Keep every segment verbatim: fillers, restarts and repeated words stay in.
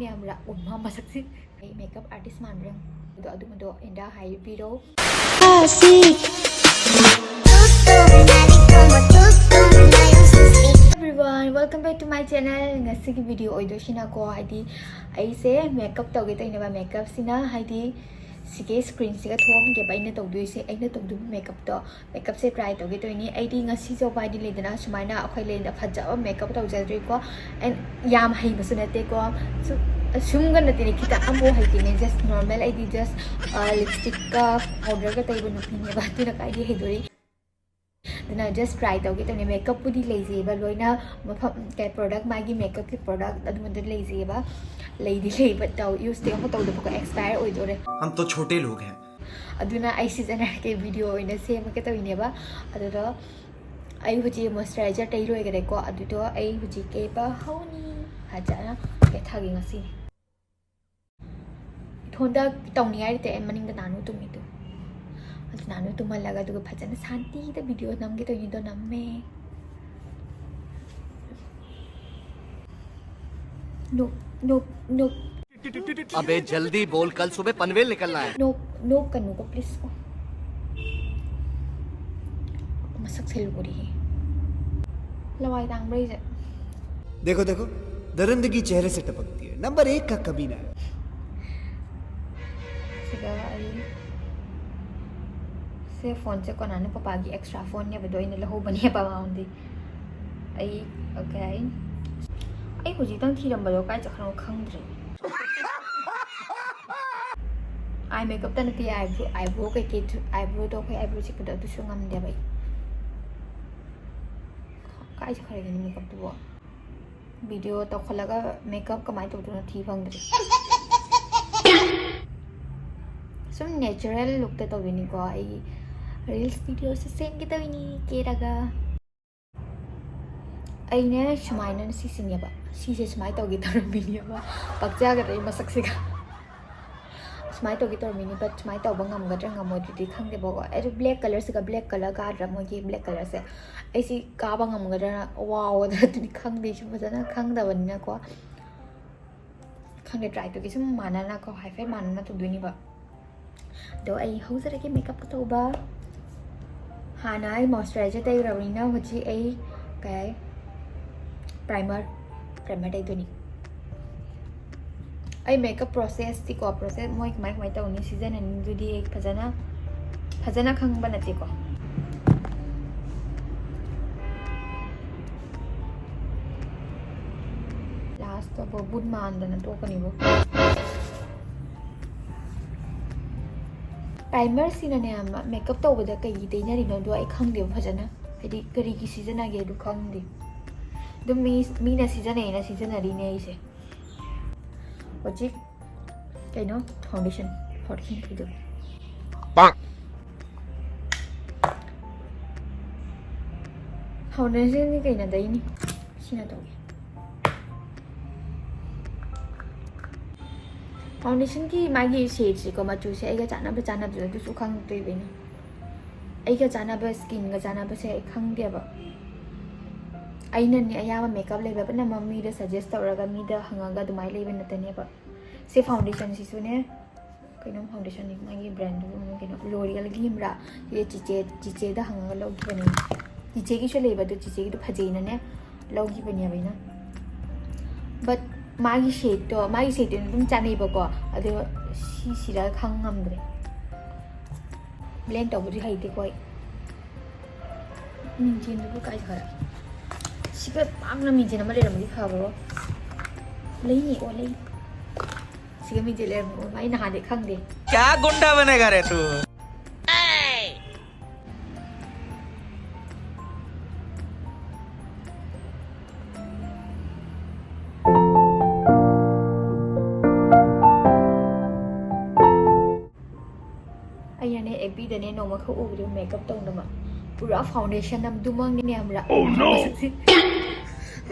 ꯃꯌꯥꯝ ꯂꯥꯛ ꯎꯝꯃ ꯃꯁꯛꯁꯤ꯫ ꯑꯩ makeup artist ꯃꯥꯟꯕ꯭ꯔꯥ? ꯑꯗꯣ ꯑꯗꯨꯝꯕꯗꯣ ꯑꯦꯟꯗꯥ ꯍꯥꯏꯕꯤꯔꯣ꯫ Everyone, welcome back to my channel. ꯉꯁꯤꯒꯤ ꯚꯤꯗꯤꯑꯣ ꯑꯣꯏꯗꯣꯏꯁꯤꯅꯀꯣ, ꯍꯥꯏꯗꯤ ꯑꯩꯁꯦ ꯃꯦꯀꯞ ꯇꯧꯒꯦ ꯇꯧꯅꯦꯕ꯫ ꯃꯦꯀꯞꯁꯤꯅ ꯍꯥꯏꯗꯤ ꯁꯤꯒꯤ ꯁ꯭ꯀ꯭ꯔꯤꯟꯁꯤꯒ ꯊꯣꯛꯑꯝꯒꯦꯕ ꯑꯩꯅ ꯇꯧꯗꯣꯏꯁꯦ꯫ ꯑꯩꯅ ꯇꯧꯗꯣꯏꯕ ꯃꯦꯀꯞꯇꯣ, ꯃꯦꯀꯞꯁꯦ ꯇ꯭ꯔꯥꯏ ꯇꯧꯒꯦ ꯇꯧꯔꯤꯅꯤ꯫ ꯑꯩꯗꯤ ꯉꯁꯤ ꯆꯧꯕ ꯍꯥꯏꯗꯤ ꯂꯩꯗꯅ, ꯁꯨꯃꯥꯏꯅ ꯑꯩꯈꯣꯏ ꯂꯩꯗ ꯐꯖꯕ ꯃꯦꯀꯞ ꯇꯧꯖꯗ꯭ꯔꯤꯀꯣ꯫ ꯑꯦꯟ ꯌꯥꯝ ꯍꯩꯕꯁꯨ ꯅꯠꯇꯦꯀꯣ꯫ ꯁꯨꯝ, ꯁꯨꯝꯒ ꯅꯠꯇꯦꯅꯦ, ꯈꯤꯇꯪ ꯑꯃꯐꯥꯎ ꯍꯩꯇꯦꯅꯦ꯫ ꯖꯁ ꯅꯣꯔꯃꯦꯜ, ꯑꯩꯗꯤ ꯖꯁ ꯂꯤꯞꯁꯇꯤꯛꯀ ꯄꯥꯎꯗꯔꯒ ꯇꯩꯕ ꯅꯨꯄꯤꯅꯦꯕ꯫ ꯑꯗꯨꯅ ꯀꯥꯏꯗꯤ ꯍꯩꯗꯣꯔꯤ? ꯑꯗꯨꯅ ꯖꯁ ꯇ꯭ꯔꯥꯏ ꯇꯧꯒꯦ ꯇꯧꯅꯦ꯫ ꯃꯦꯀꯞꯄꯨꯗꯤ ꯂꯩꯖꯩꯑꯕ ꯂꯣꯏꯅ, ꯃꯐꯝ ꯀꯩ ꯄ꯭ꯔꯣꯗꯛ, ꯃꯥꯒꯤ ꯃꯦꯀꯞꯀꯤ ꯄ꯭ꯔꯣꯗꯛ ꯑꯗꯨꯝꯕꯗꯤ ꯂꯩꯖꯩꯑꯕ꯫ ꯂꯩꯗꯤ ꯂꯩꯕ ꯇꯧ, ꯌꯨꯁꯇꯤ ꯑꯃꯐꯥꯎ ꯇꯧꯗꯕꯀꯣ, ꯑꯦꯛꯁꯄꯥꯌꯔ ꯑꯣꯏꯗꯣꯔꯦ꯫ हम तो छोटे लोग हैं꯫ ꯑꯗꯨꯅ ꯑꯩ ꯁꯤꯖꯤꯟꯅꯔꯛꯀꯦ, ꯚꯤꯗꯤꯑꯣ ꯑꯣꯏꯅ ꯁꯦꯝꯃꯒꯦ ꯇꯧꯔꯤꯅꯦꯕ꯫ ꯑꯗꯨꯗꯣ ꯑꯩ ꯍꯧꯖꯤꯛ ꯃꯣꯏꯆꯔꯥꯏꯖꯔ ꯇꯩ ꯂꯣꯏꯈꯔꯦꯀꯣ꯫ ꯑꯗꯨꯗꯣ ꯑꯩ ꯍꯧꯖꯤꯛ ꯀꯦꯕ ꯍꯧꯅꯤ꯫ ꯐꯖꯅ ꯀꯦꯊꯒꯦ ꯉꯁꯤ꯫ ꯏꯊꯣꯟꯗ ꯇꯧꯅꯤꯡꯉꯥꯏ ꯂꯩꯇꯦ꯫ ꯑꯩ ꯃꯅꯤꯡꯗ ꯅꯥꯅꯨ ꯇꯨꯝꯃꯤꯗꯣ꯫ ꯑꯗꯨ ꯅꯥꯅꯨ ꯇꯨꯝꯍꯜꯂꯒ ꯑꯗꯨꯒ ꯐꯖꯅ ꯁꯥꯟꯇꯤꯗ ꯚꯤꯗꯤꯑꯣ ꯅꯝꯒꯦ ꯇꯧꯔꯤꯅꯤꯗꯣ ꯅꯝꯃꯦ꯫ Knock, knock, knock. अबे जल्दी बोल, कल सुबह पनवेल निकलना है। ꯅꯣꯛ, ꯅꯣꯛꯀꯅꯨꯀꯣ, ꯄ꯭ꯂꯤꯖ ꯀꯣ꯫ ꯃꯁꯛꯁꯦ ꯂꯣꯏꯔꯦꯍꯦ꯫ ꯂꯋꯥꯏ ꯇꯥꯡꯕ꯭ꯔꯥ ꯑꯩꯁꯦ? देखो देखो, दरिंदगी चेहरे से टपकती है, नंबर एक का कमीना है। ꯁꯤꯗ ꯑꯩ ꯁꯦ ꯐꯣꯟꯁꯦ ꯀꯣꯅꯥꯅ ꯄꯄꯥꯒꯤ ꯑꯦꯛꯁꯇ꯭ꯔꯥ ꯐꯣꯟꯅꯦꯕ, ꯑꯗꯣ ꯑꯩꯅ ꯂꯧꯍꯧꯕꯅꯦꯕ ꯃꯉꯣꯟꯗꯤ꯫ ꯑꯩ, ꯑꯣꯀꯦ, ꯑꯩ ꯍꯧꯖꯤꯛꯇꯪ ꯊꯤꯔꯝꯕꯗꯣ ꯀꯥꯏ ꯆꯠꯈ꯭ꯔꯅꯣ ꯈꯪꯗ꯭ꯔꯦ꯫ ꯑꯥꯏ ꯃꯦꯀꯞꯇ ꯅꯠꯇꯦ, ꯑꯥꯏꯕ꯭ꯔꯣ, ꯑꯥꯏꯕ꯭ꯔꯣ ꯀꯩꯀꯩ, ꯑꯥꯏꯕ꯭ꯔꯣꯗꯣ, ꯑꯩꯈꯣꯏ ꯑꯥꯏꯕ꯭ꯔꯣ ꯆꯤꯛꯄꯗꯣ ꯑꯗꯨꯁꯨ ꯉꯝꯗꯦꯕ ꯑꯩ꯫ ꯀꯥꯏ ꯆꯠꯈ꯭ꯔꯒꯦꯅꯦ ꯃꯦꯀꯞꯇꯨꯕꯣ? ꯚꯤꯗꯤꯑꯣ ꯇꯧꯈꯠꯂꯒ ꯃꯦꯀꯞ ꯀꯃꯥꯏꯅ ꯇꯧꯗꯣꯏꯅꯣ ꯊꯤ ꯐꯪꯗ꯭ꯔꯦ꯫ ꯁꯨꯝ ꯅꯦꯆꯔꯦꯜ ꯂꯨꯛꯇ ꯇꯧꯗꯣꯏꯅꯤꯀꯣ꯫ ꯑꯩ ꯔꯤꯜꯁ ꯚꯤꯗꯤꯑꯣꯁꯦ ꯁꯦꯝꯒꯦ ꯇꯧꯔꯤꯅꯤ ꯀꯦꯔꯒ꯫ ꯑꯩꯅꯦ ꯁꯨꯃꯥꯏꯅ ꯁꯤꯁꯤꯅꯦꯕ, ꯁꯤꯁꯦ ꯁꯨꯃꯥꯏꯅ ꯇꯧꯒꯦ ꯇꯧꯔꯝꯃꯤꯅꯦꯕ꯫ ꯄꯛꯆꯒꯗ꯭ꯔꯥ ꯑꯩ ꯃꯁꯛꯁꯤꯒ? ꯁꯨꯃꯥꯏꯅ ꯇꯧꯒꯦ ꯇꯧꯔꯝꯃꯤꯅꯤ, but ꯁꯨꯃꯥꯏꯅ ꯇꯧꯕ ꯉꯝꯒꯗ꯭ꯔꯥ ꯉꯝꯃꯣꯏꯗ꯭ꯔꯗꯤ ꯈꯪꯗꯦꯕꯀꯣ꯫ ꯑꯩꯗꯣ ꯕ꯭ꯂꯦꯛ ꯀꯂꯔꯁꯤꯒ, ꯕ꯭ꯂꯦꯛ ꯀꯂꯔ ꯀꯥꯗ꯭ꯔꯥ ꯃꯣꯏꯒꯤ ꯕ꯭ꯂꯦꯛ ꯀꯂꯔꯁꯦ? ꯑꯩꯁꯤ ꯀꯥꯕ ꯉꯝꯒꯗ꯭ꯔꯥ ꯋꯥꯎꯒꯗ꯭ꯔꯥ ꯑꯗꯨꯗꯤ ꯈꯪꯗꯦ, ꯑꯩꯁꯨ ꯐꯖꯅ ꯈꯪꯗꯕꯅꯤꯅꯀꯣ꯫ ꯈꯪꯗꯦ, ꯇ꯭ꯔꯥꯏ ꯇꯧꯒꯦ꯫ ꯁꯨꯝ ꯃꯥꯟꯅꯅꯀꯣ, ꯍꯥꯏꯐꯦꯠ ꯃꯥꯟꯅꯅ ꯇꯧꯗꯣꯏꯅꯦꯕ꯫ ꯑꯗꯣ ꯑꯩ ꯍꯧꯖꯔꯒꯦ ꯃꯦꯀꯞꯀ ꯇꯧꯕ꯫ ꯍꯥꯟꯅ ꯑꯩ ꯃꯣꯏꯆꯔꯥꯏꯖꯔ ꯇꯩꯈ꯭ꯔꯕꯅꯤꯅ ꯍꯧꯖꯤꯛ ꯑꯩ ꯀꯩ primer primer ꯇꯩꯗꯣꯏꯅꯤ꯫ ꯑꯩ ꯃꯦꯀꯞ ꯄ꯭ꯔꯣꯁꯦꯁꯇꯤꯀꯣ, ꯄ꯭ꯔꯣꯁꯦꯁ ꯃꯣꯏ ꯀꯃꯥꯏ ꯀꯃꯥꯏ ꯇꯧꯅꯤ, ꯁꯤꯖꯤꯟꯅꯅꯤꯡꯗꯨꯗꯤ ꯑꯩ ꯐꯖꯅ ꯐꯖꯅ ꯈꯪꯕ ꯅꯠꯇꯦꯀꯣ꯫ ꯂꯥꯁꯇ ꯕꯨꯠ ꯃꯥꯟꯗꯅ ꯇꯣꯛꯀꯅꯤꯕꯣ꯫ ꯄ꯭ꯔꯥꯏꯃꯔꯁꯤꯅꯅꯦ, ꯃꯦꯀꯞ ꯇꯧꯕꯗ ꯀꯩꯒꯤ ꯇꯩꯅꯔꯤꯅꯣꯗꯣ ꯑꯩ ꯈꯪꯗꯦꯕ ꯐꯖꯅ, ꯍꯥꯏꯗꯤ ꯀꯔꯤꯒꯤ ꯁꯤꯖꯤꯟꯅꯒꯦ ꯑꯗꯨ ꯈꯪꯗꯦ꯫ ꯑꯗꯨꯝ ꯃꯤ, ꯃꯤꯅ ꯁꯤꯖꯤꯟꯅꯩꯅ ꯁꯤꯖꯤꯟꯅꯔꯤꯅꯦ ꯑꯩꯁꯦ꯫ ꯍꯧꯖꯤꯛ ꯀꯩꯅꯣ, ꯐꯥꯎꯟꯗꯦꯁꯟ ꯐꯥꯎꯟꯗꯦꯁꯟ ꯀꯩꯗꯧ ꯄꯥꯛ꯫ ꯐꯥꯎꯟꯗꯦꯁꯟꯗꯤ ꯀꯩꯅꯣ ꯇꯩꯅꯤ? ꯁꯤꯅ ꯇꯧꯒꯦ꯫ ꯐꯥꯎꯟꯗꯦꯁꯟꯒꯤ ꯃꯥꯒꯤ ꯁꯦꯠꯁꯤꯀꯣ, ꯃꯆꯨꯁꯦ ꯑꯩꯒ ꯆꯥꯟꯅꯕ ꯆꯥꯟꯅꯕꯗꯣ ꯑꯗꯨꯁꯨ ꯈꯪꯗꯣꯏꯕꯩꯅꯦ꯫ ꯑꯩꯒ ꯆꯥꯟꯅꯕ, ꯁ꯭ꯀꯤꯟꯒ ꯆꯥꯟꯅꯕꯁꯦ ꯑꯩ ꯈꯪꯗꯦꯕ꯫ ꯑꯩꯅꯅꯦ ꯑꯌꯥꯝꯕ ꯃꯦꯀꯞ ꯂꯩꯕ ꯄꯨꯝꯅꯃꯛ ꯃꯤꯗ ꯁꯖꯦꯁ ꯇꯧꯔꯒ, ꯃꯤꯗ ꯍꯪꯉꯒ ꯑꯗꯨꯃꯥꯏꯅ ꯂꯩꯕ ꯅꯠꯇꯅꯦꯕ꯫ ꯁꯤ ꯐꯥꯎꯟꯗꯦꯁꯟꯁꯤꯁꯨꯅꯦ, ꯀꯩꯅꯣꯝ ꯐꯥꯎꯟꯗꯦꯁꯟꯅꯤ, ꯃꯥꯒꯤ ꯕ꯭ꯔꯥꯟꯗꯨꯕꯨ ꯀꯩꯅꯣ, ꯂꯣꯔꯤꯌꯦꯜꯒꯤ ꯑꯃꯔꯥ? ꯁꯤ ꯆꯤꯆꯦ, ꯆꯤꯆꯦꯗ ꯍꯪꯉꯒ ꯂꯧꯈꯤꯕꯅꯦ꯫ ꯆꯤꯆꯦꯒꯤꯁꯨ ꯂꯩꯕ, ꯑꯗꯨ ꯆꯤꯆꯦꯒꯤꯗꯣ ꯐꯖꯩꯅꯅꯦ ꯂꯧꯈꯤꯕꯅꯦꯕ ꯑꯩꯅ꯫ But ꯃꯥꯒꯤ ꯁꯦꯠꯇꯣ, ꯃꯥꯒꯤ ꯁꯦꯠꯇꯨꯅ ꯑꯗꯨꯝ ꯆꯥꯅꯩꯕꯀꯣ, ꯑꯗꯣ ꯁꯤꯁꯤꯔ ꯈꯪ ꯉꯝꯗ꯭ꯔꯦ꯫ ꯕ꯭ꯂꯦꯟ ꯇꯧꯕꯗꯤ ꯍꯩꯇꯦꯀꯣ ꯑꯩ꯫ ꯃꯤꯡꯁꯦꯟꯗꯨꯕꯨ ꯀꯥꯏ ꯆꯠꯈ꯭ꯔꯦ? ꯁꯤꯒ ꯄꯥꯛꯅ ꯃꯤꯡꯁꯦꯟ ꯑꯃ ꯂꯩꯔꯝꯃꯗꯤ ꯐꯕ꯭ꯔꯣ? ꯂꯩꯅꯤ, ꯑꯣ, ꯂꯩ꯫ ꯁꯤꯒ ꯃꯤꯡꯁꯦꯟ ꯂꯩꯔꯝꯃꯤ, ꯑꯣ, ꯑꯩ ꯅꯍꯥꯟꯗꯩ ꯈꯪꯗꯦ꯫ क्या गुंडा बनेगा रे तू? ꯑꯩꯅꯅꯦ, ꯑꯦꯐ ꯕꯤꯗꯅꯦ ꯅꯣꯡꯃꯈꯛ ꯎꯕꯗꯣ ꯃꯦꯀꯞ ꯇꯧꯅꯕ, ꯄꯨꯔꯥ ꯐꯥꯎꯟꯗꯦꯁꯟ ꯑꯃꯗꯨꯃꯛꯅꯤꯅꯦ, ꯈꯪꯕ꯭ꯔꯥ? Oh, no! ꯃꯁꯛꯁꯦ꯫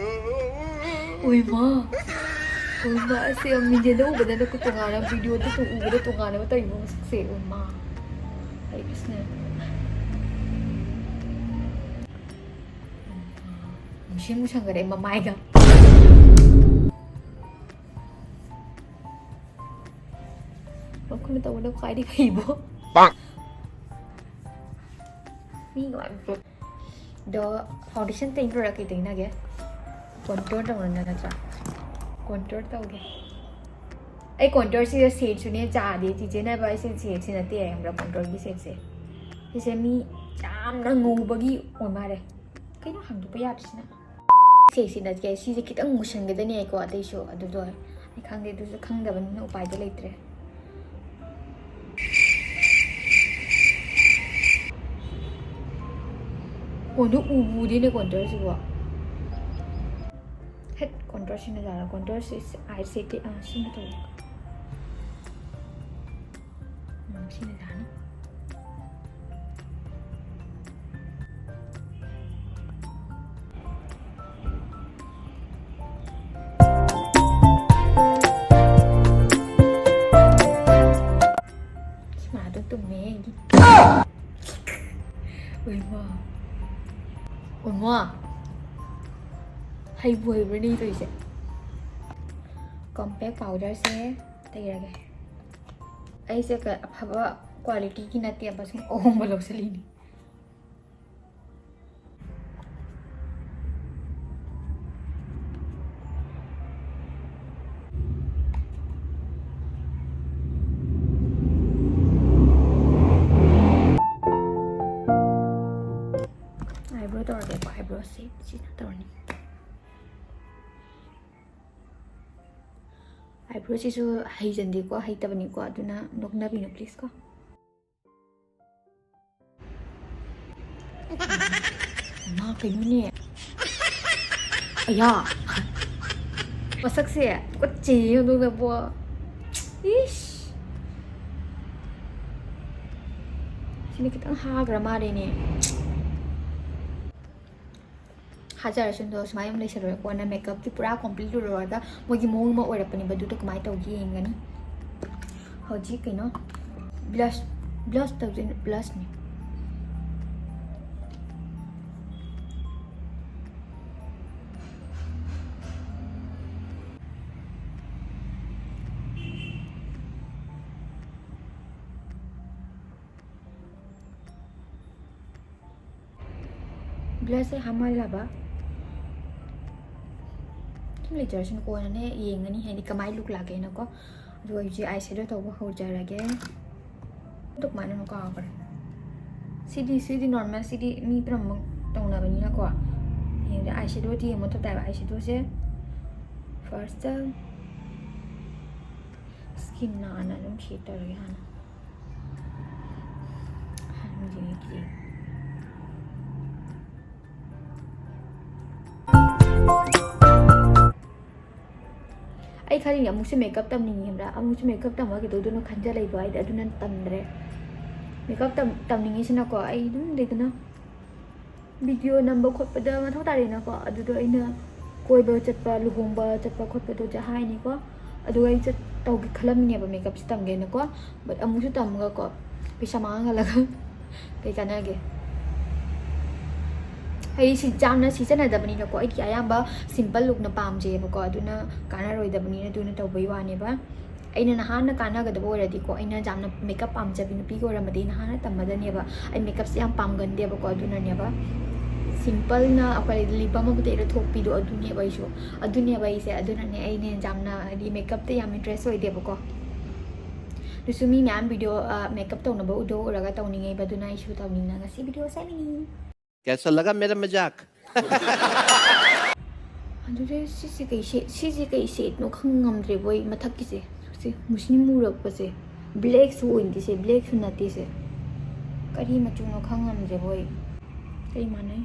ꯑꯣꯏꯃꯥ! ꯑꯣꯏꯃꯥ! ꯑꯁꯦ ꯃꯤꯡꯁꯦꯟꯗ ꯎꯕꯗꯅ ꯇꯣꯉꯥꯟꯅ, ꯚꯤꯗꯤꯑꯣꯗ ꯇꯣ-, ꯎꯕꯗ ꯇꯣꯉꯥꯟꯅ ꯇꯧꯔꯤꯕ ꯃꯁꯛꯁꯦ꯫ ꯑꯣꯏꯃꯥ! ꯑꯩ ꯀ꯭ꯔꯤꯁꯅ꯫ ꯃꯨꯁꯤꯟ ꯃꯨꯁꯟꯈꯔꯦ ꯃꯃꯥꯏꯒ꯫ ꯃꯈꯨꯠꯅ ꯇꯧꯕꯅ ꯈ꯭ꯋꯥꯏꯗꯒꯤ ꯐꯩꯕꯣ꯫ ꯃꯤ ꯅꯨꯡꯉꯥꯏꯕ꯫ ꯑꯗꯣ foundation ꯇꯩꯅꯔ ꯀꯩ ꯇꯩꯅꯒꯦ? Contour ꯇꯧꯅ ꯅꯠꯇ꯭ꯔꯥ? Contour ꯇꯧꯒꯦ꯫ ꯑꯩ contour ꯁꯤꯗ shade ꯁꯨꯅꯦ ꯆꯥꯗꯦ꯫ ꯆꯤꯆꯦꯅ ꯍꯥꯏꯕ ꯑꯩꯁꯦ shade ꯁꯤ ꯅꯠꯇꯦ ꯍꯥꯏ, ꯈꯪꯕ꯭ꯔꯥ? Contour ꯒꯤ shade ꯁꯦ꯫ ꯁꯤꯁꯦ ꯃꯤ ꯌꯥꯝꯅ ꯉꯧꯕꯒꯤ ꯑꯣꯏ ꯃꯥꯜꯂꯦ꯫ ꯀꯩꯅꯣ ꯍꯥꯡꯗꯣꯛꯄ ꯌꯥꯗ꯭ꯔꯤꯁꯤꯅ? Shade ꯁꯤ ꯅꯠꯇꯦ, ꯁꯤꯁꯦ ꯈꯤꯇꯪ ꯃꯨꯁꯟꯒꯗꯅꯦꯀꯣ, ꯑꯇꯩꯁꯨ꯫ ꯑꯗꯨꯗꯣ ꯑꯩ ꯈꯪꯗꯦ, ꯑꯗꯨꯁꯨ ꯈꯪꯗꯕꯅꯤꯅ ꯎꯄꯥꯏꯗꯤ ꯂꯩꯇ꯭ꯔꯦ꯫ ꯀꯣꯟꯗꯣ ꯎꯕꯨ ꯎꯗꯦꯅꯦ contour ꯁꯤꯕꯣ꯫ ꯍꯦꯠ, contour ꯁꯤꯅ ꯌꯥꯔꯣꯏ꯫ Contour ꯁꯤ eye shape ꯇꯤ, ꯑꯥ, ꯁꯤꯅ ꯇꯧꯔꯦ꯫ ꯎꯝ, ꯁꯤꯅ ꯌꯥꯅꯤ꯫ ꯁꯤꯃꯥꯗꯣ ꯇꯨꯝꯃꯦ ꯑꯩꯒꯤ꯫ ꯎꯏꯃꯥ꯫ ꯎꯏꯃꯥ꯫ ꯍꯩꯕꯨ ꯍꯩꯕ꯭ꯔꯅꯦ ꯇꯧꯔꯤꯁꯦ? Compact powder ꯁꯦ ꯇꯩꯔꯒꯦ꯫ ꯑꯩꯁꯦ ꯀ-, ꯑꯐꯕ quality ꯒꯤ ꯅꯠꯇꯦꯕ, ꯁꯨꯝ ꯑꯍꯣꯡꯕ ꯂꯧꯁꯤꯜꯂꯤꯅꯤ꯫ Eyebrow ꯇꯧꯔꯒꯦꯀꯣ, eyebrow ꯁꯦ ꯁꯤꯅ ꯇꯧꯔꯅꯤ꯫ Eyebrow ꯁꯤꯁꯨ ꯍꯩꯖꯟꯗꯦꯀꯣ, ꯍꯩꯇꯕꯅꯤꯀꯣ, ꯑꯗꯨꯅ ꯅꯣꯛꯅꯕꯤꯅꯨ please ꯀꯣ꯫ ꯃꯥ ꯀꯩꯅꯣꯅꯦ꯫ ꯑꯌꯥ꯫ ꯃꯁꯛꯁꯦ ꯇꯨꯀꯠꯆꯩꯌꯦ ꯑꯗꯨꯅꯕꯣ꯫ ꯏꯁ꯫ ꯁꯤꯅ ꯈꯤꯇꯪ ꯍꯥꯈ꯭ꯔ ꯃꯥꯜꯂꯦꯅꯦ꯫ ꯍꯥꯖꯔꯁꯨ ꯑꯗꯣ ꯁꯨꯃꯥꯏꯅ ꯑꯗꯨꯝ ꯂꯩꯁꯜꯂꯣ꯫ ꯀꯣꯟꯅ makeupꯀꯤ ꯄꯨꯔꯥ complete ꯂꯣꯏꯔꯒ ꯃꯣꯏꯒꯤ ꯃꯑꯣꯡ ꯑꯃ ꯑꯣꯏꯔꯛꯄꯅꯦꯕ, ꯑꯗꯨꯗꯣ ꯀꯃꯥꯏꯅ ꯇꯧꯒꯦ ꯌꯦꯡꯒꯅꯤ꯫ ꯍꯧꯖꯤꯛ ꯀꯩꯅꯣ blush, blush ꯇꯧꯗꯣꯏꯅꯦ, blushꯅꯦ꯫ ꯕ꯭ꯂꯁꯁꯦ ꯍꯥꯞꯃꯜꯂꯕ ꯁꯨꯝ ꯂꯩꯖꯔꯁꯅꯨ, ꯀꯣꯟꯅꯅꯦ ꯌꯦꯡꯉꯅꯤ, ꯍꯥꯏꯗꯤ ꯀꯃꯥꯏꯅ ꯂꯨꯛ ꯂꯥꯛꯀꯦꯅꯀꯣ꯫ ꯑꯗꯨꯒ ꯍꯧꯖꯤꯛ ꯑꯥꯏ ꯁꯦꯗꯣ ꯇꯧꯕ ꯍꯧꯖꯔꯒꯦ꯫ ꯑꯗꯨ ꯀꯃꯥꯏꯅꯅꯣ ꯀꯥꯎꯈ꯭ꯔꯦ꯫ ꯁꯤꯗꯤ, ꯁꯤꯗꯤ ꯅꯣꯔꯃꯦꯜ, ꯁꯤꯗꯤ ꯃꯤ ꯄꯨꯝꯅꯃꯛ ꯇꯧꯅꯕꯅꯤꯅꯀꯣ꯫ ꯌꯦꯡꯗꯤ ꯑꯥꯏ ꯁꯦꯗꯣꯗꯤ ꯌꯦꯡꯕ ꯃꯊꯧ ꯇꯥꯏꯕ꯫ ꯑꯥꯏ ꯁꯦꯗꯣꯁꯦ ꯐꯥꯔꯁꯇ ꯁ꯭ꯀꯤꯟ ꯅꯥꯟꯅ ꯑꯗꯨꯝ ꯁꯦꯠ ꯇꯧꯔꯒꯦ ꯍꯥꯟꯅ꯫ ꯍꯥꯟꯅ ꯃꯤꯁꯦ ꯀꯤꯖꯩ꯫ ꯑꯩ ꯈꯜꯂꯤꯅꯦ, ꯑꯃꯨꯛꯁꯨ ꯃꯦꯀꯞ ꯇꯝꯅꯤꯡꯉꯦ ꯈꯪꯕ꯭ꯔꯥ? ꯑꯃꯨꯛꯁꯨ ꯃꯦꯀꯞ ꯇꯝꯃꯒ ꯀꯩꯗꯧꯗꯣꯏꯅꯣ ꯈꯟꯖ ꯂꯩꯕ ꯍꯥꯏꯗꯤ, ꯑꯗꯨꯅ ꯇꯝꯗ꯭ꯔꯦ꯫ ꯃꯦꯀꯞ ꯇꯝ-, ꯇꯝꯅꯤꯡꯉꯤꯁꯤꯅꯀꯣ, ꯑꯩ ꯑꯗꯨꯝ ꯂꯩꯗꯅ ꯚꯤꯗꯤꯑꯣ ꯅꯝꯕ ꯈꯣꯠꯄꯗ ꯃꯊꯧ ꯇꯥꯔꯦꯅꯀꯣ꯫ ꯑꯗꯨꯗꯣ ꯑꯩꯅ ꯀꯣꯏꯕ ꯆꯠꯄ, ꯂꯨꯍꯣꯡꯕ ꯆꯠꯄ ꯈꯣꯠꯄꯗꯣ ꯍꯥꯏꯅꯤꯀꯣ꯫ ꯑꯗꯨꯒ ꯑꯩ ꯆꯠ-, ꯇꯧꯒꯦ ꯈꯜꯂꯝꯃꯤꯅꯦꯕ ꯃꯦꯀꯞꯁꯦ ꯇꯝꯒꯦꯅꯀꯣ꯫ But ꯑꯃꯨꯛꯁꯨ ꯇꯝꯃꯒꯀꯣ ꯄꯩꯁꯥ ꯃꯥꯡꯍꯜꯂꯒ ꯀꯩ ꯀꯥꯟꯅꯒꯦ? ꯑꯩ ꯁꯤ ꯌꯥꯝꯅ ꯁꯤꯖꯤꯟꯅꯗꯕꯅꯤꯅꯀꯣ, ꯑꯩꯗꯤ ꯑꯌꯥꯝꯕ ꯁꯤꯝꯄꯜ ꯂꯨꯛꯅ ꯄꯥꯝꯖꯩꯌꯦꯕꯀꯣ, ꯑꯗꯨꯅ ꯀꯥꯟꯅꯔꯣꯏꯗꯕꯅꯤꯅ ꯑꯗꯨꯅ ꯇꯧꯕꯩ ꯋꯥꯅꯦꯕ꯫ ꯑꯩꯅ ꯅꯍꯥꯟꯅ ꯀꯥꯟꯅꯒꯗꯕ ꯑꯣꯏꯔꯗꯤꯀꯣ, ꯑꯩꯅ ꯌꯥꯝꯅ ꯃꯦꯀꯞ ꯄꯥꯝꯖꯕꯤ ꯅꯨꯄꯤꯒ ꯑꯣꯏꯔꯝꯃꯗꯤ ꯅꯍꯥꯟꯅ ꯇꯝꯃꯗꯅꯦꯕ꯫ ꯑꯩ ꯃꯦꯀꯞꯁꯦ ꯌꯥꯝ ꯄꯥꯝꯒꯟꯗꯦꯕꯀꯣ, ꯑꯗꯨꯅꯅꯦꯕ꯫ ꯁꯤꯝꯄꯜꯅ ꯑꯩꯈꯣꯏ ꯂꯤꯞ ꯕꯥꯝ ꯑꯃ ꯇꯩꯔ ꯊꯣꯛꯄꯤꯗꯣ, ꯑꯗꯨꯅꯦꯕ ꯑꯩꯁꯨ, ꯑꯗꯨꯅꯦꯕ ꯑꯩꯁꯦ꯫ ꯑꯗꯨꯅꯅꯦ ꯑꯩꯅ ꯌꯥꯝꯅ, ꯍꯥꯏꯗꯤ, ꯃꯦꯀꯞꯇ ꯌꯥꯝ ꯏꯟꯇꯔꯦꯁ ꯑꯣꯏꯗꯦꯕꯀꯣ꯫ ꯑꯗꯨꯁꯨ ꯃꯤ ꯃꯌꯥꯝ ꯚꯤꯗꯤꯑꯣ, ꯑ, ꯃꯦꯀꯞ ꯇꯧꯅꯕ ꯎꯗꯣ ꯎꯔꯒ ꯇꯧꯅꯤꯡꯉꯦꯕ, ꯑꯗꯨꯅ ꯑꯩꯁꯨ ꯇꯧꯅꯤꯡꯉꯒ ꯁꯤ ꯚꯤꯗꯤꯑꯣ ꯁꯦꯝꯃꯤꯅꯤ꯫ कैसा लगा मेरा मजाक? ꯑꯗꯨꯗꯩ ꯁꯤꯁꯦ ꯀꯩ ꯁꯦꯠ-, ꯁꯤꯁꯦ ꯀꯩ ꯁꯦꯠꯅꯣ ꯈꯪ ꯉꯝꯗ꯭ꯔꯦꯕꯣ ꯑꯩ꯫ ꯃꯊꯛꯀꯤꯁꯦ, ꯁꯤ ꯃꯨꯁꯤꯟ ꯃꯨꯔꯛꯄꯁꯦ, ꯕ꯭ꯂꯦꯛꯁꯨ ꯑꯣꯏꯗꯦ ꯁꯦ, ꯕ꯭ꯂꯦꯛꯁꯨ ꯅꯠꯇꯦ ꯁꯦ꯫ ꯀꯔꯤ ꯃꯆꯨꯅꯣ ꯈꯪ ꯉꯝꯗ꯭ꯔꯦꯕꯣ ꯑꯩ꯫ ꯀꯔꯤ ꯃꯥꯟꯅꯩ?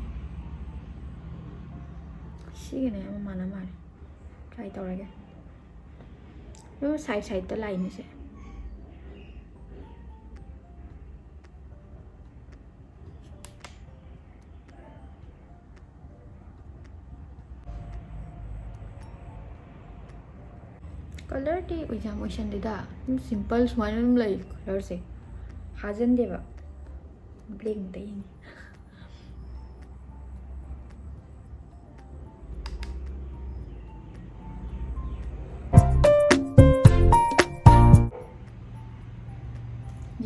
ꯁꯤꯒꯅꯦ ꯑꯃ ꯃꯥꯟꯅ ꯃꯥꯜꯂꯦ꯫ ꯇ꯭ꯔꯥꯏ ꯇꯧꯔꯒꯦ꯫ ꯑꯗꯨꯝ ꯁꯥꯏꯠ ꯁꯥꯏꯠꯇ ꯂꯥꯏꯟꯁꯦ꯫ ꯀꯂꯔꯗꯤ ꯌꯥꯝ ꯑꯣꯏꯁꯟꯗꯦꯗ, ꯑꯗꯨꯝ ꯁꯤꯝꯄꯜ ꯁꯨꯃꯥꯏꯅ ꯑꯗꯨꯝ ꯂꯩ ꯀꯂꯔꯁꯦ, ꯍꯥꯖꯟꯗꯦꯕ꯫ ꯕ꯭ꯂꯦꯛ ꯑꯝꯇ ꯌꯦꯡꯒꯦ꯫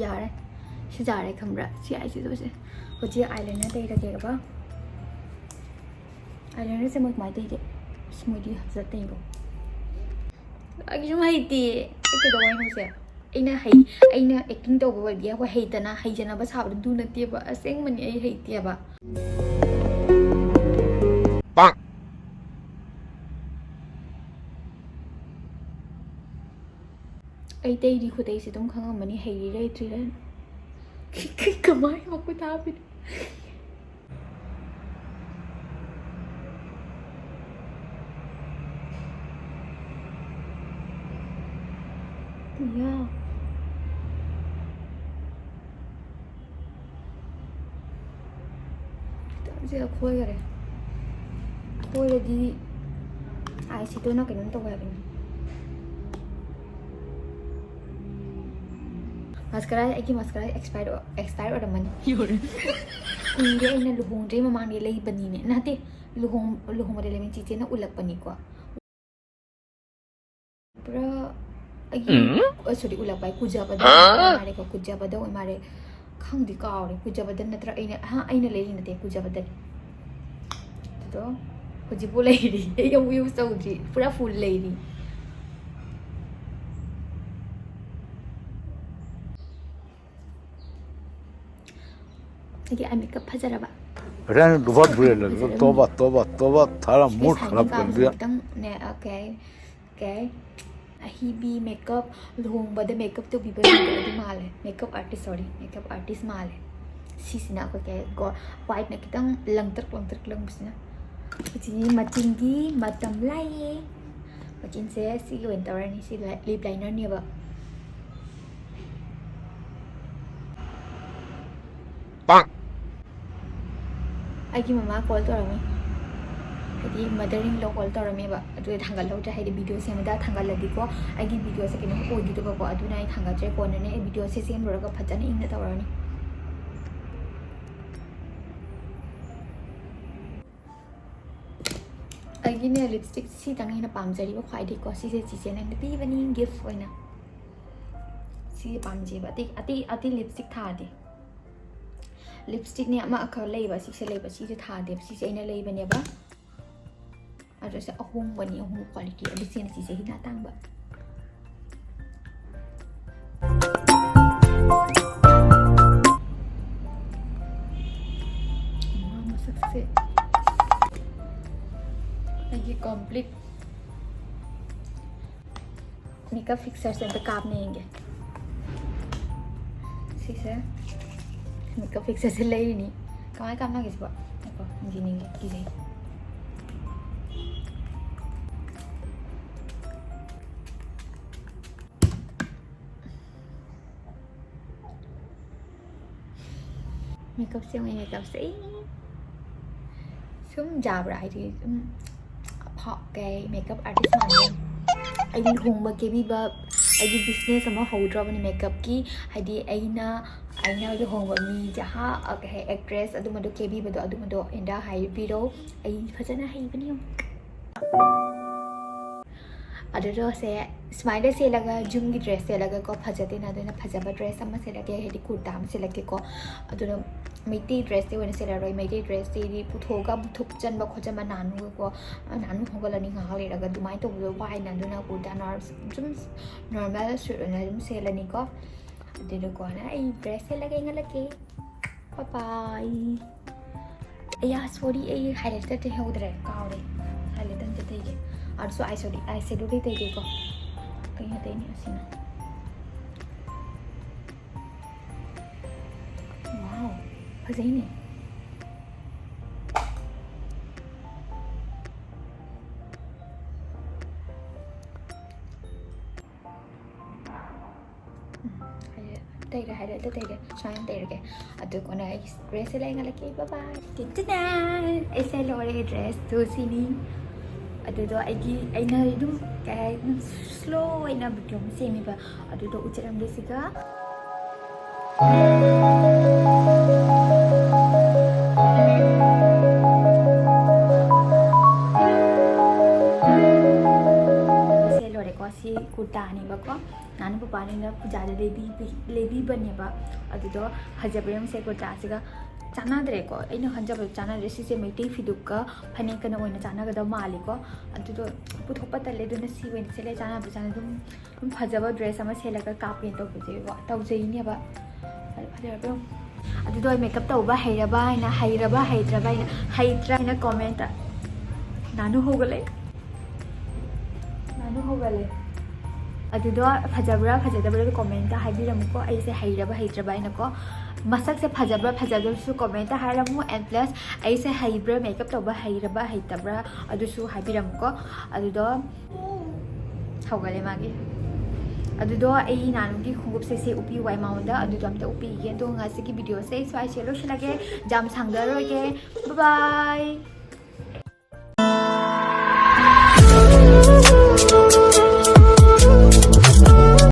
ꯌꯥꯔꯦ꯫ ꯁꯤ ꯌꯥꯔꯦ ꯈꯪꯕ꯭ꯔꯥ? C I ꯁꯦꯗꯣꯁꯦ꯫ ꯍꯧꯖꯤꯛ ꯑꯥꯏ ꯂꯥꯏꯅꯔ ꯇꯩꯔꯒꯦꯕ꯫ ꯑꯥꯏꯂꯥꯏꯅꯔꯁꯦ ꯃꯣꯏ ꯀꯃꯥꯏꯅ ꯇꯩꯒꯦ? ꯑꯁ, ꯃꯣꯏꯗꯤ ꯐꯖꯅ ꯇꯩꯀꯣ꯫ ꯑꯩ ꯁꯨꯝ ꯍꯩꯇꯦ꯫ ꯑꯩ ꯀꯩꯗꯧꯕ ꯍꯥꯏꯅꯣ ꯁꯦ? ꯑꯩꯅ ꯍꯩ-, ꯑꯩꯅ ꯑꯦꯛꯇꯤꯡ ꯇꯧꯕ ꯑꯣꯏꯔꯗꯤ ꯑꯩꯈꯣꯏ ꯍꯩꯇꯅ, ꯍꯩꯖꯅꯕ ꯁꯥꯕꯗꯣ ꯑꯗꯨ ꯅꯠꯇꯦꯕ꯫ ꯑꯁꯦꯡꯕꯅꯤ, ꯑꯩ ꯍꯩꯇꯦꯕ꯫ ꯑꯩ ꯇꯩꯔꯤ ꯈꯨꯇꯩꯁꯦ ꯑꯗꯨꯝ ꯈꯪꯉꯝꯃꯅꯤ, ꯍꯩꯔꯤꯔ ꯍꯩꯇ꯭ꯔꯤꯔ꯫ ꯀꯃꯥꯏ ꯃꯈꯨꯠ ꯍꯥꯞꯄꯤꯅꯣ? ꯌꯥ꯫ ꯈꯤꯇꯪꯁꯦ ꯈꯣꯏꯈꯔꯦ꯫ ꯈꯣꯏꯔꯗꯤ ꯑꯥꯏ ꯁꯦꯗꯣꯅ ꯀꯩꯅꯣꯝ ꯇꯧꯋꯦ ꯍꯥꯏꯕꯅꯤ꯫ ꯃꯁꯀꯔꯥ, ꯑꯩꯒꯤ ꯃꯁꯀꯔꯥ ꯑꯦꯛꯁꯄꯥꯌꯔ, ꯑꯦꯛꯁꯄꯥꯌꯔ ꯑꯣꯏꯔꯝꯃꯅꯤ꯫ ꯀꯨꯏꯔꯦ, ꯑꯩꯅ ꯂꯨꯍꯣꯡꯗ꯭ꯔꯤ ꯃꯃꯥꯡꯗ ꯂꯩꯕꯅꯤꯅꯦ꯫ ꯅꯠꯇꯦ, ꯂꯨꯍꯣꯡ-, ꯂꯨꯍꯣꯡꯕꯗ ꯂꯩꯕꯅꯤ, ꯆꯤꯆꯦꯅ ꯎꯠꯂꯛꯄꯅꯤꯀꯣ꯫ ꯄꯨꯔꯥ ꯑꯩꯒꯤ, ꯎꯝ? ꯑ, ꯁꯣꯔꯤ, ꯎꯠꯂꯛꯄ ꯍꯥꯏ, ꯀꯨꯖꯕꯗ ꯍꯥ? ꯑꯣꯏ ꯃꯥꯜꯂꯦꯀꯣ, ꯀꯨꯖꯕꯗ ꯑꯣꯏ ꯃꯥꯜꯂꯦ꯫ ꯈꯪꯗꯦ, ꯀꯥꯎꯔꯦ꯫ ꯀꯨꯖꯕꯗ ꯅꯠꯇ꯭ꯔꯥ ꯑꯩꯅ, ꯑꯍ, ꯑꯩꯅ ꯂꯩꯔꯤ ꯅꯠꯇꯦ, ꯀꯨꯖꯕꯗꯅꯤ꯫ ꯑꯗꯨꯗꯣ ꯍꯧꯖꯤꯛꯐꯥꯎ ꯂꯩꯔꯤ꯫ ꯑꯩ ꯑꯃꯨꯛ ꯌꯨꯁ ꯇꯧꯗ꯭ꯔꯤ, ꯄꯨꯔꯥ ꯐꯨꯜ ꯂꯩꯔꯤ꯫ ꯑꯩꯒꯤ ꯑꯥꯏ ꯃꯦꯀꯞ ꯐꯖꯔꯕ? ꯍꯣꯔꯦꯟ ꯂꯨꯄꯥ ꯕ꯭ꯔꯦꯟꯗ ꯐꯖꯔꯕ? ꯇꯣꯕꯥ, ꯇꯣꯕꯥ, ꯇꯣꯕꯥ, ꯊꯥꯔ ꯁꯤ ꯃꯨꯠ ꯁꯥꯏꯅꯤꯡ ꯈꯔ ꯀꯥꯕꯁꯦ ꯄꯟꯕꯤꯌ꯫ ꯈꯤꯇꯪꯅꯦ, ꯑꯣꯀꯦ, ꯑꯣꯀꯦ꯫ ꯑꯍꯤꯕꯤ ꯃꯦꯀꯞ, ꯂꯨꯍꯣꯡꯕꯗ ꯃꯦꯀꯞ ꯇꯧꯕꯤꯕ ꯃꯤꯗꯣ ꯑꯗꯨ ꯃꯥꯜꯂꯦ꯫ ꯃꯦꯀꯞ ꯑꯥꯔꯇꯤꯁ, ꯁꯣꯔꯤ, ꯃꯦꯀꯞ ꯑꯥꯔꯇꯤꯁ ꯃꯥꯜꯂꯦ꯫ ꯁꯤꯁꯤꯅ ꯑꯩꯈꯣꯏ ꯀꯩ ꯍꯥꯏ-, ꯒꯣ-, ꯋꯥꯏꯠꯅ ꯈꯤꯇꯪ ꯂꯪꯇ꯭ꯔꯛ ꯂꯪꯇ꯭ꯔꯛ ꯂꯪꯕꯁꯤꯅ꯫ ꯁꯤꯁꯤꯅ ꯃꯆꯤꯟꯒꯤ ꯃꯇꯝ ꯂꯥꯛꯑꯦ꯫ ꯃꯆꯤꯟꯁꯦ ꯁꯤꯒꯤ ꯑꯣꯏꯅ ꯇꯧꯔꯅꯤ꯫ ꯁꯤ ꯂꯥꯏ-, ꯂꯤꯞ ꯂꯥꯏꯅꯔꯅꯦꯕ꯫ ꯑꯩꯒꯤ ꯃꯃꯥ ꯀꯣꯜ ꯇꯧꯔꯝꯃꯤ, ꯍꯥꯏꯗꯤ ꯃꯗꯔ ꯏꯟ ꯂꯣ ꯀꯣꯜ ꯇꯧꯔꯝꯃꯦꯕ꯫ ꯑꯗꯨꯗ ꯊꯥꯡꯒꯠꯍꯧꯗ꯭ꯔꯦ, ꯍꯥꯏꯗꯤ ꯚꯤꯗꯤꯑꯣ ꯁꯦꯝꯕꯗ ꯊꯥꯡꯒꯠꯂꯗꯤꯀꯣ ꯑꯩꯒꯤ ꯚꯤꯗꯤꯑꯣꯁꯦ ꯀꯩꯅꯣꯝ ꯑꯣꯏꯈꯤꯗꯕꯀꯣ, ꯑꯗꯨꯅ ꯑꯩ ꯊꯥꯡꯒꯠꯇ꯭ꯔꯦ꯫ ꯀꯣꯟꯅꯅꯦ ꯑꯩ ꯚꯤꯗꯤꯑꯣꯁꯦ ꯁꯦꯝ ꯂꯣꯏꯔꯒ ꯐꯖꯅ ꯏꯪꯅ ꯇꯧꯔꯅꯤ꯫ ꯑꯩꯒꯤꯅꯦ ꯂꯤꯞꯁꯇꯤꯛ ꯁꯤꯇꯪ ꯍꯦꯟꯅ ꯄꯥꯝꯖꯔꯤꯕ ꯈ꯭ꯋꯥꯏꯗꯒꯤꯀꯣ꯫ ꯁꯤꯁꯦ ꯆꯤꯆꯦꯅ ꯑꯩꯅ ꯄꯤꯕꯅꯤ ꯒꯤꯐ ꯑꯣꯏꯅ꯫ ꯁꯤꯁꯦ ꯄꯥꯝꯖꯩꯕ꯫ ꯑꯇꯩ, ꯑꯇꯩ, ꯑꯇꯩ ꯂꯤꯞꯁꯇꯤꯛ ꯊꯥꯗꯦ꯫ ꯂꯤꯞꯁꯇꯤꯛꯅꯦ ꯑꯃꯈꯛ ꯂꯩꯕ, ꯁꯤꯁꯦ ꯂꯩꯕ, ꯁꯤꯁꯦ ꯊꯥꯗꯦꯕ꯫ ꯁꯤꯁꯦ ꯑꯩꯅ ꯂꯩꯕꯅꯦꯕ꯫ ꯑꯗꯨꯁꯨ ꯑꯍꯣꯡꯕꯅꯤ, ꯑꯍꯣꯡꯕ quality꯫ ꯑꯗꯨ ꯁꯤꯅ ꯁꯤꯁꯦ ꯍꯤꯅ ꯑꯇꯥꯡꯕ꯫ ꯃꯥ ꯃꯁꯛꯁꯦ ꯑꯩꯒꯤ complete makeup fixerꯁꯦ ꯑꯝꯇ ꯀꯥꯞꯅ ꯌꯦꯡꯒꯦ꯫ ꯁꯤꯁꯦ makeup fixerꯁꯦ ꯂꯩꯔꯤꯅꯤ꯫ ꯀꯃꯥꯏ ꯀꯥꯞꯅꯒꯦ ꯁꯤꯕꯣ? ꯉꯥꯏꯈꯣ, ꯌꯦꯡꯒꯦ, ꯀꯤꯖꯩ꯫ Makeupꯁꯦ ꯌꯦꯡꯉꯣ, makeupꯁꯦ꯫ ꯑꯩ ꯁꯨꯝ ꯌꯥꯕ꯭ꯔꯥ? ꯍꯥꯏꯗꯤ ꯁꯨꯝ ꯑꯐꯥꯎ-, ꯀꯩ, makeup artist ꯃꯥꯟꯕ꯫ ꯑꯩꯒꯤ ꯂꯨꯍꯣꯡꯕ ꯀꯦꯕꯤꯕ, ꯑꯩꯒꯤ business ꯑꯃ ꯍꯧꯗ꯭ꯔꯕꯅꯤ makeupꯀꯤ꯫ ꯍꯥꯏꯗꯤ ꯑꯩꯅ, ꯑꯩꯅ ꯂꯨꯍꯣꯡꯕ ꯃꯤ ꯖꯍꯥ, ꯑ, ꯀꯩ ꯍꯥꯏ, actress ꯑꯗꯨꯝꯕꯗꯣ ꯀꯦꯕꯤꯕꯗꯣ, ꯑꯗꯨꯝꯕꯗꯣ ꯑꯦꯟꯗꯥ ꯍꯥꯏꯕꯤꯔꯣ꯫ ꯑꯩ ꯐꯖꯅ ꯍꯩꯕꯅꯤ ꯌꯦꯡꯉꯣ꯫ ꯑꯗꯨꯗꯣ ꯁꯦ ꯁꯨꯃꯥꯏꯅ ꯁꯦꯠꯂꯒ, ꯌꯨꯝꯒꯤ dress ꯁꯦꯠꯂꯒꯀꯣ ꯐꯖꯗꯦꯅ, ꯑꯗꯨꯅ ꯐꯖꯕ dress ꯑꯃ ꯁꯦꯠꯂꯛꯀꯦ, ꯍꯥꯏꯗꯤ ꯀꯨꯔꯇꯥ ꯑꯃ ꯁꯦꯠꯂꯛꯀꯦꯀꯣ꯫ ꯑꯗꯨꯅ ꯃꯩꯇꯩ dressꯇꯤ ꯑꯣꯏꯅ ꯁꯦꯠꯂꯔꯣꯏ꯫ ꯃꯩꯇꯩ dressꯇꯤ ꯄꯨꯊꯣꯛꯑꯒ ꯑꯃꯨꯛ ꯊꯨꯞꯆꯟꯕ ꯈꯣꯠꯆꯟꯕ, ꯅꯥꯅꯨꯒꯀꯣ, ꯅꯥꯅꯨ ꯍꯧꯒꯠꯂꯅꯤ ꯉꯥꯏꯍꯥꯛ ꯂꯩꯔꯒ, ꯑꯗꯨꯃꯥꯏꯅ ꯇꯧꯕꯗꯣ ꯋꯥꯏꯅ꯫ ꯑꯗꯨꯅ ꯀꯨꯔꯇꯥ ꯅꯣꯔ-, ꯁꯨꯝ normal suit ꯑꯣꯏꯅ ꯑꯗꯨꯝ ꯁꯦꯠꯂꯅꯤꯀꯣ꯫ ꯑꯗꯨꯗꯀꯣ ꯅ ꯑꯩ dress ꯁꯦꯠꯂꯒ ꯌꯦꯡꯍꯜꯂꯛꯀꯦ꯫ Bye bye꯫ ꯑꯌꯥ, sorry, ꯑꯩ highlighter ꯇꯩꯍꯧꯗ꯭ꯔꯦ, ꯀꯥꯎꯔꯦ꯫ Highlighter ꯑꯝꯇ ꯇꯩꯒꯦ꯫ ꯑꯗꯨꯁꯨ eye shadow, eye shadowꯗꯤ ꯇꯩꯒꯦꯀꯣ꯫ ꯀꯩꯅꯣ ꯇꯩꯅꯤ ꯑꯁꯤꯅ꯫ Wow, ꯐꯖꯩꯅꯦ꯫ ꯎꯝ, ꯍꯥꯏꯗꯤ ꯇꯩꯔꯦ, highlighter ꯇꯩꯔꯦ, ꯁꯨꯃꯥꯏꯅ ꯇꯩꯔꯒꯦ꯫ ꯑꯗꯨ ꯀꯣꯟꯅ ꯑꯩ dressꯁꯦ ꯂꯩ ꯉꯜꯂꯛꯀꯦ꯫ Bye bye꯫ ꯇꯤꯟ ꯇꯤꯟ ꯇꯤꯟ꯫ ꯑꯩꯁꯦ ꯂꯣꯏꯔꯦ, dressꯇꯨ ꯁꯤꯅꯤ꯫ ꯑꯗꯨꯗꯣ ꯑꯩꯒꯤ, ꯑꯩꯅ ꯑꯗꯨꯝ, ꯀꯩ ꯍꯥꯏ, ꯑꯗꯨꯝ slow ꯑꯣꯏꯅ video ꯑꯃ ꯁꯦꯝꯃꯤꯕ, ꯑꯗꯨꯗꯣ ꯎꯠꯆꯔꯝꯒꯦ ꯁꯤꯒ꯫ ꯁꯦ ꯂꯣꯏꯔꯦꯀꯣ, ꯁꯤ ꯀꯨꯔꯇꯥꯅꯦꯕꯀꯣ꯫ ꯅꯥꯅꯨ ꯄꯄꯥꯅꯤꯅ ꯄꯨꯖꯥꯗ ꯂꯩꯕꯤ-, ꯂꯩꯕꯤꯕꯅꯦꯕ꯫ ꯑꯗꯨꯗꯣ ꯐꯖꯕ ꯌꯦꯡꯉꯨꯁꯦ ꯀꯨꯔꯇꯥꯁꯤꯒ꯫ ꯆꯥꯟꯅꯗ꯭ꯔꯦꯀꯣ, ꯑꯩꯅ ꯈꯟꯖꯕꯗꯣ ꯆꯥꯟꯅꯗ꯭ꯔꯦ꯫ ꯁꯤꯁꯦ ꯃꯩꯇꯩ ꯐꯤꯗꯨꯛꯀ ꯐꯅꯦꯛꯀꯅ ꯑꯣꯏꯅ ꯆꯥꯟꯅꯒꯗꯕ ꯃꯥꯜꯂꯤꯀꯣ꯫ ꯑꯗꯨꯗꯣ ꯄꯨꯊꯣꯛꯄ ꯇꯜꯂꯦ, ꯑꯗꯨꯅ ꯁꯤ ꯑꯣꯏꯅ ꯁꯦꯠꯂꯦ꯫ ꯆꯥꯟꯅꯕ ꯆꯥꯟꯅ ꯑꯗꯨꯝ ꯑꯗꯨꯝ ꯐꯖꯕ ꯗ꯭ꯔꯦꯁ ꯑꯃ ꯁꯦꯠꯂꯒ ꯀꯥꯞꯀꯦꯅ ꯇꯧꯕꯁꯦ ꯇꯧꯖꯩꯅꯦꯕ꯫ ꯐꯖꯔꯕ꯭ꯔꯣ? ꯑꯗꯨꯗꯣ ꯑꯩ ꯃꯦꯀꯞ ꯇꯧꯕ ꯍꯩꯔꯕ ꯍꯥꯏꯅ, ꯍꯩꯔꯕ ꯍꯩꯇ꯭ꯔꯕ ꯍꯥꯏꯅ, ꯍꯩꯇ꯭ꯔꯥ ꯍꯥꯏꯅ ꯀꯣꯃꯦꯟꯇ꯫ ꯅꯥꯅꯨ ꯍꯧꯒꯠꯂꯦ꯫ ꯅꯥꯅꯨ ꯍꯧꯒꯠꯂꯦ꯫ ꯑꯗꯨꯗꯣ ꯐꯖꯕ꯭ꯔꯥ ꯐꯖꯗꯕ꯭ꯔꯥ ꯀꯣꯃꯦꯟꯇ ꯍꯥꯏꯕꯤꯔꯝꯃꯨꯀꯣ꯫ ꯑꯩꯁꯦ ꯍꯩꯔꯕ ꯍꯩꯇ꯭ꯔꯕ ꯍꯥꯏꯅꯀꯣ, ꯃꯁꯛꯁꯦ ꯐꯖꯕ꯭ꯔꯥ ꯐꯖꯗꯕꯁꯨ ꯀꯣꯃꯦꯟꯇ ꯍꯥꯏꯔꯝꯃꯨ꯫ And plus ꯑꯩꯁꯦ ꯍꯩꯕ꯭ꯔꯥ, ꯃꯦꯀꯞ ꯇꯧꯕ ꯍꯩꯔꯕ ꯍꯩꯇꯕ꯭ꯔꯥ ꯑꯗꯨꯁꯨ ꯍꯥꯏꯕꯤꯔꯝꯃꯨꯀꯣ꯫ ꯑꯗꯨꯗꯣ ꯍꯧꯒꯠꯂꯦ ꯃꯥꯒꯤ꯫ ꯑꯗꯨꯗꯣ ꯑꯩ ꯅꯥꯅꯨꯒꯤ ꯈꯣꯡꯎꯞꯁꯦ ꯁꯦ ꯎꯞꯄꯤꯌꯨ ꯍꯥꯏ ꯃꯉꯣꯟꯗ, ꯑꯗꯨꯗꯣ ꯑꯝꯇ ꯎꯞꯄꯤꯒꯦ꯫ ꯑꯗꯣ ꯉꯁꯤꯒꯤ ꯚꯤꯗꯤꯑꯣꯁꯦ ꯑꯩ ꯁ꯭ꯋꯥꯏꯁꯦ ꯂꯣꯏꯁꯤꯜꯂꯒꯦ, ꯌꯥꯝ ꯁꯥꯡꯗꯔꯣꯏꯒꯦ꯫ Bye bye꯫